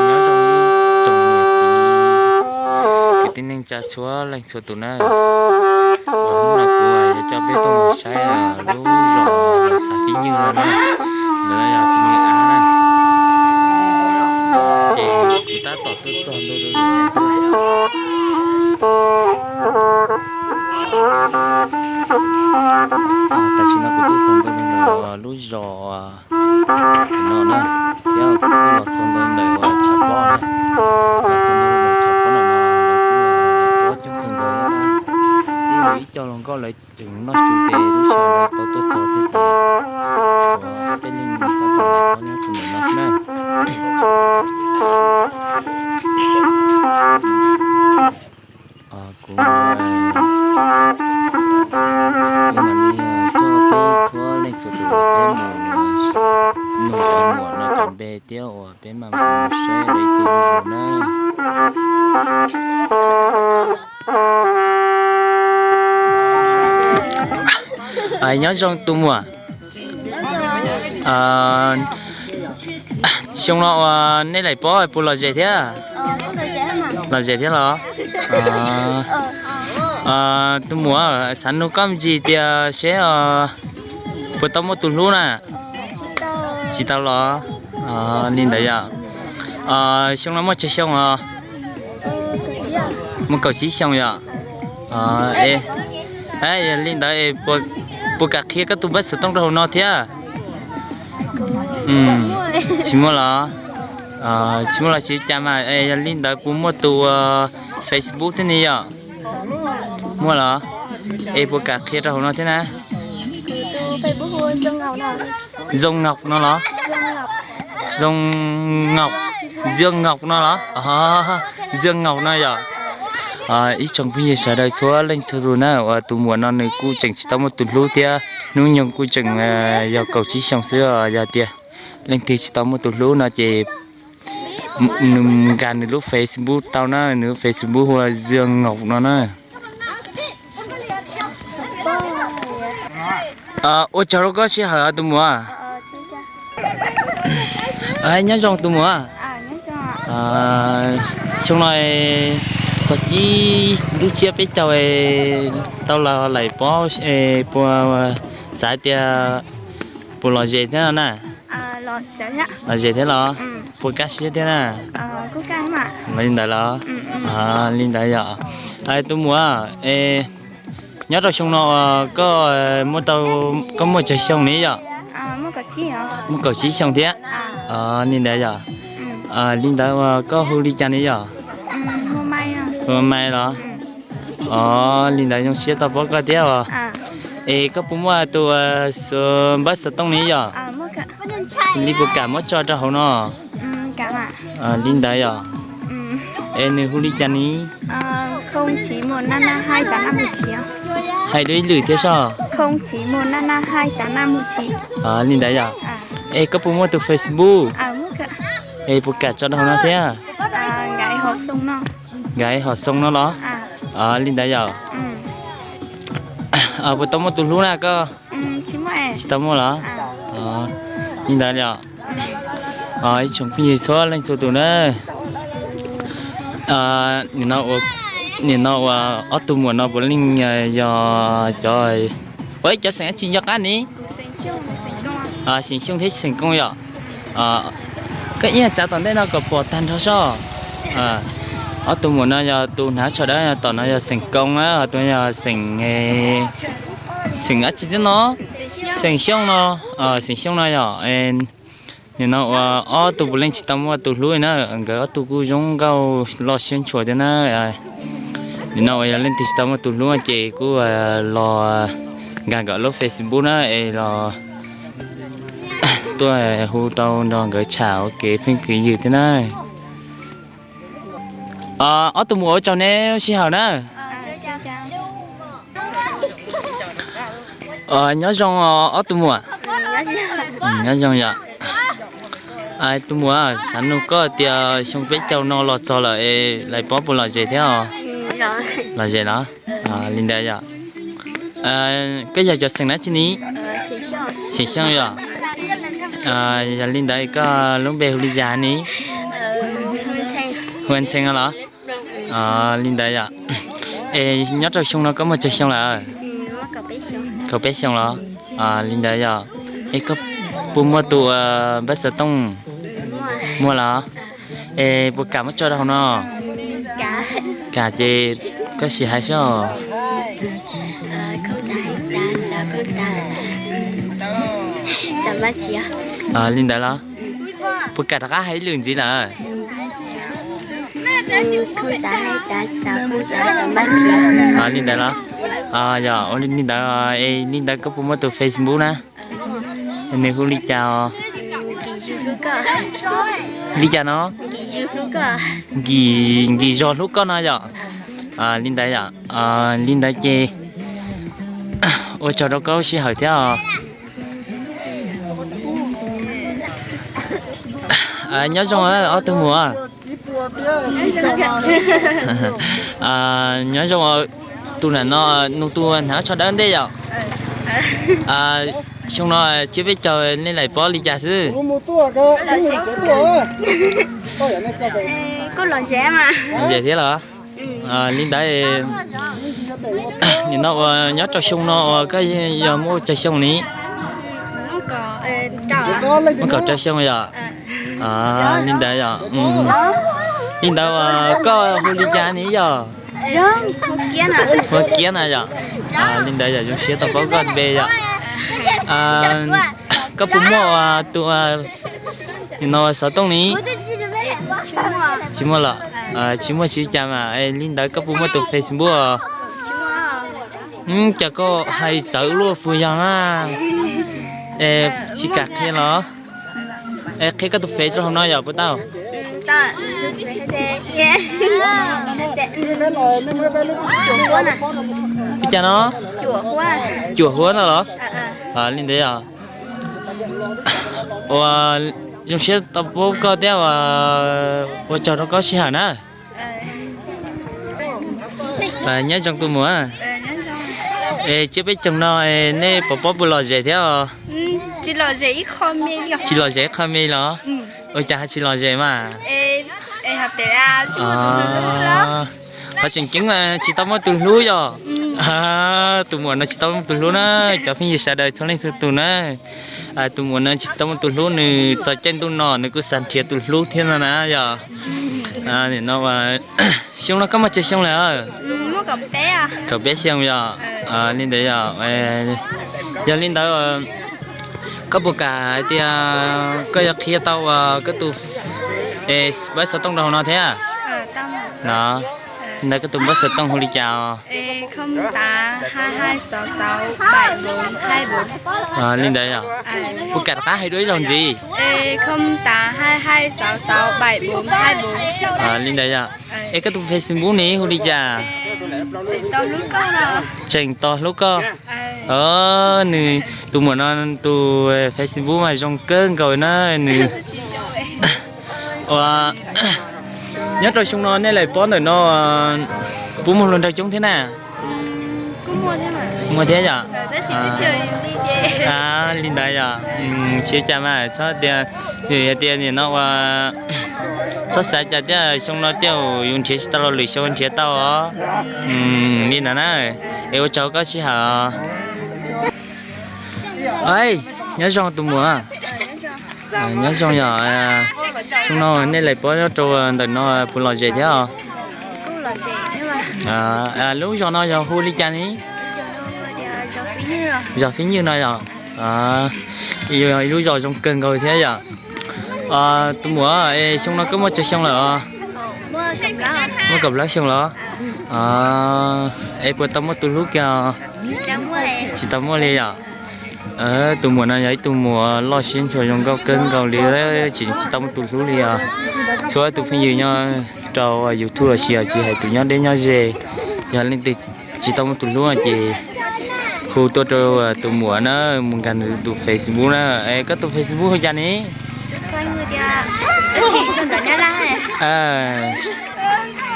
Nyob zoo tsoom niam txiv kwv tij neej tsa txhua leej txhua tus na, hnub no kuv yuav coj peb tuaj mus saib lub zos Xav Fib Nywj no na, ntawd yog tus me av na, ces kuv tab tom tuaj txog ntua rau tam sim no kuv tuaj txog ntua rau lub zos no na, thiab kuv los txog ntawm uas tshav pob na, los txog ntawm tshav pob no no, lawv kuj coob kawg nkaus thiab na. Ib yam ib co hluas nkauj lawv tseem noj su ces lub sij hawm lawv tau tuaj txog thiab ces tshuav peb leeg tab tom lawm nyob rau ntawm no xwb na. Kuv, kuv mam li coj peb txhua leej txhua tus uas peb mus nug cov muam no cov npe thiab uas peb mam mus saib lawv ib tug zuj zus na. Nyob zoo tus muam. Xyoo no uas nej laim pob puas lom zem thiab? Lom zem thiab los? Tus muam, xav nug koj me ntsis tias seb puas tau muaj tus hlub na? Tsis tau los? Li ntawd yom. Xyoo no muaj tsawg xyoo os? Muaj kaum tsib xyoo yom. Yog li ntawd es puas kam qhia koj tus npawb xov tooj rau hauv no thiab? Tsis muaj los? Tsis muaj los tsis ua cas mas, yog li ntawd puas muaj tus Facebook thiab ne yom? Muaj los? Es puas kam qhia rau hauv no thiab na? Zoo Ngaum no los? Zoo Ngaum, Zoo Ngaum no los? Zoo Ngaum no yom. Ib tsoom phooj ywg sawv daws txhua leej txhua tus na, uas tus muam no nws kuj tseem tsis tau muaj tus hlub thiab hnub nyoog kuj tseem yog kaum tsib xyoo xwb. Yog tias leej twg tsis tau muaj tus hlub no ces nws nkag nws lub Facebook tau na, nws lub Facebook hu ua Zoo Ngaum no na. Ua tsaug rau koj sij hawm tus muam. Nyob zoo tus muam. Xyoo no txog ib lub tsiab peb caug tau los laim pob, puas xav tias puas lom zem thiab na? Lom zem thiab los? Puas kaj siab thiab na? Li ntawd los? Li ntawd yom. Tus muam, nyob rau xyoo no koj muaj tau, koj muaj tsawg xyoo ne yom? Muaj kaum tsib xyoo thiab. Li ntawd yom. Li ntawd uas koj hu li cas ne yom? Hu ua Mai los? Os, li ntawd zoo siab tau paub koj thiab os. Es koj puas muaj tus npawb xov tooj ne yom? Li puas kam muab tso rau hauv no? Li ntawd yom. Es nws hu li cas ne? Hais dua ib lwm thiab soj. Li ntawd yom. Es koj puas muaj tus Facebook? Es puas kam tso rau hauv no thiab? Nkawd hom xoo no los? Li ntawd yom. Puas tau muaj tus hlub na koj? Tsis tau muaj los? Li ntawd yom. Ib tsoom phooj ywg txhua leej txhua tus na, nim no uas ob tug muam no puav leej yog cov, ua ib cov xeem dab tsi nco qab ne? Xeem Xyooj thiab Xeem Koob yom. Koj ib txav tom ntej no kom pom tag nrho soj. Ob tug muam no yog tus hnav tsho dawb tom no yog Xeem Koob na, ho tus no yog Xeem, Xeem dab tsi thiab no? Xeem Xyooj no. Xeem Xyooj no yog, nim no uas ob tug puav leej tsis tau muaj tus hlub na, nkawd ob tug kuj zoo nkauj loj siab ntshua thiab na. Nim no uas yog leej twg tsis tau muaj tus hlub ces kuj los nkag nkawd lub Facebook na es los tuaj hu tau nrog nkawd tsham ua kev pheej kwv ywg thiab na. Ob tug muam ua tsaug nej sij hawm na. Nyob zoo ob tug muam. Nyob zoo yom. Tus muam, xav nug koj tias xyoo peb caug no los txog lawm es lais pob puas lom zem thiab os? Lom zem los? Li ntawd yom. Koj yog cov xeem dab tsi ne? Xeem Xyooj yom. Yog li ntawd koj lub npe hu li cas ne? Hu Ntxhee los? Li ntawd yom. Es nyob rau xyoo no koj muaj tsawg xyoo lawm? Kaum peb xyoo los? Li ntawd yom. Es koj puas muaj tus npawb xov tooj? Muaj los? Es puas kam muab tso rau hauv no? Kam ces koj sim hais seb. Li ntawd los? Puas kam rov qab hais ib lwm ntxiv lawm? Li ntawd los? Yog li ntawd, li ntawd koj puas muaj tus Facebook na? Nws hu li cas? Li cas no? Nkim, Nkim Zog hlub koj no yom. Li ntawd yom. Li ntawd ces ua tsaug rau koj sij hawm thiab os. Nyob zoo ob tug muam. Nyob zoo, tus nam no nug tus hnav tsho dawb ntej yom. Xyoo no tsiab peb caug nej laim pob li cas xwb? Kuj lom zem thiab los? Li ntawd nim no uas nyob rau xyoo no uas koj yog muaj tsawg xyoo ni? Muaj kaum rau xyoo yom. Li ntawd yom. Li ntawd uas koj hu li cas ni yom? Hu Kiab na yom. Li ntawd yom, zoo siab tau paub koj npe yom. Koj puas muaj tus nim no xov tooj ni? Tsis muaj los? Tsis muaj tsis ua cas mas. Li ntawd koj puas muaj tus Facebook? Cas koj hais txawv luaj puas yog na? Tsis kam qhia los? Qhia koj tus Face rau hauv no yom puas tau? Li cas no? Cuam Huab no los? Li ntawd yom. Ua zoo siab tau paub koj thiab, ua tsaug rau koj sij hawm na. Nyob zoo tus muam. Es tsiab peb caug no nej pov pob puas lom zem thiab? Tsis lom zem ib qho me los? Ua cas ho tsis lom zem mas? Qhov tseem ceeb mas tsis tau muaj tus hlub yom. Tus muam no tsis tau muaj tus hlub na, cov phooj ywg sawv daws txhua leej txhua tus na. Tus muam no tsis tau muaj tus hlub, nws txog caij ntuj no nws kuj xav nrhiav tus hlub thiab no na yom. Xyoo no koj muaj tsawg xyoo lawm? Kaum peb xyoo yom. Li ntawd yom. Yog li ntawd koj puas kam hais tias koj yuav qhia tau koj tus npawb xov tooj rau hauv no thiab? Li ntawd koj tus npawb xov tooj hu li cas? Li ntawd yom. Puas kam rov qab hais dua ib zaug ntxiv? Li ntawd yom. Es koj tus Facebook ne hu li cas? Tseem Tos Hlub Koj. Nws, tus muam no tus Facebook mas zoo kawg nkaus na nws. Ua, nyob rau xyoo no nej laim pob ntawm no puas muaj hluas nraug coob thiab na? Muaj thiab yom. Li ntawd yom. Tsis ua cas mas txhob tias, yog tias nim no ua txhob xav cas thiab, xyoo no thiaj yus nrhiav tsis tau los lwm xyoo nrhiav tau os. Li ntawd na, es ua tsaug koj sij hawm. Nyob zoo tus muam. Nyob zoo yom. Xyoo no nej laim pob nyob rau ntawm no puas lom zem thiab os? Lub zos no yog hu li cas ne? Zos Fib Nywj no yom. Yog ib lub zos zoo kawg nkaus thiab yom. Tus muam, xyoo no koj muaj tsawg xyoo lawm os? Muaj kaum plaub xyoo los? Es puas tau muaj tus hlub kiag? Tsis tau muaj li yom. Tus muam no yog ib tug muam loj siab ntshuas zoo nkauj kawg nkaus li, tsis tau muaj tus hlub li os. Txhua tus phooj ywg nyob rau YouTube los sis tsis hais tus nyob deb nyob ze, yog leej twg tsis tau muaj tus hlub ces hu tuaj rau tus muam na, mus nkag nws tus Facebook na. Es koj tus Facebook hu cas ne?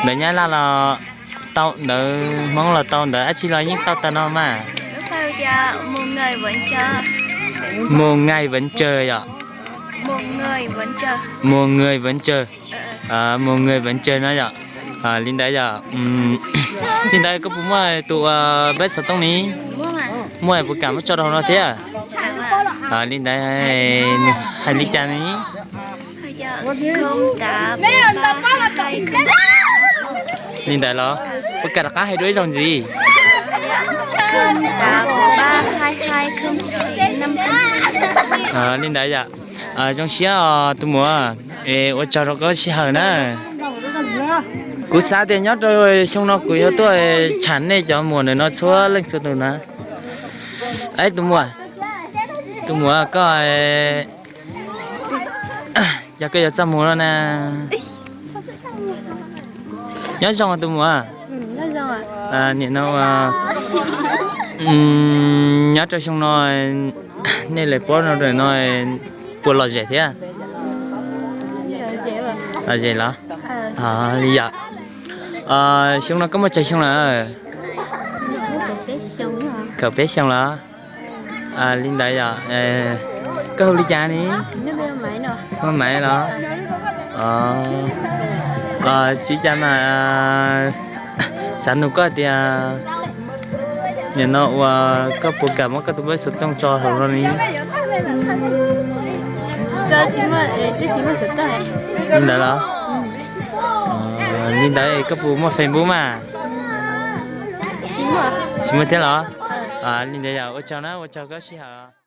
Ntawv Nyab Laj los? Tau ntawv Hmoob los tau ntawv dab tsi los yeej tau tag no mas. Một ngày vẫn chờ yom. Một ngày vẫn chờ. Một người vẫn chờ. Một người vẫn chờ no yom. Li ntawd yom. Li ntawd koj puas muaj tus ua npawb xov tooj ni? Muaj, puas kam muab tso rau hauv no thiab? Li ntawd nws hais li cas ni? Li ntawd los puas kam rov qab hais dua ib zaug ntxiv? Li ntawd yom. Zoo siab os tus muam, es ua tsaug rau koj sij hawm na. Kuv xav tias nyob rau xyoo no kuv yuav tuaj tsham nej cov muam ntawm no txhua leej txhua tus na. Tus muam, tus muam koj, yog koj yuav txaj muag no na. Nyob zoo tus muam. Nim no nyob rau xyoo no nej lawv puab no no puas lom zem thiab? Lom zem los? Li yom. Xyoo no koj muaj tsawg xyoo lawm? Kaum peb xyoo los? Li ntawd yom. Koj hu li cas ne? Muaj Maiv los? Tsis cas mas, xav nug koj tias nim no uas koj puas kam muab koj tus npawb xov tooj tso hauv no ne? Li ntawd los? Li ntawd koj puas muaj Facebook mas? Tsis muaj thiab los? Li ntawd yog ua tsaug na, ua tsaug koj sij hawm.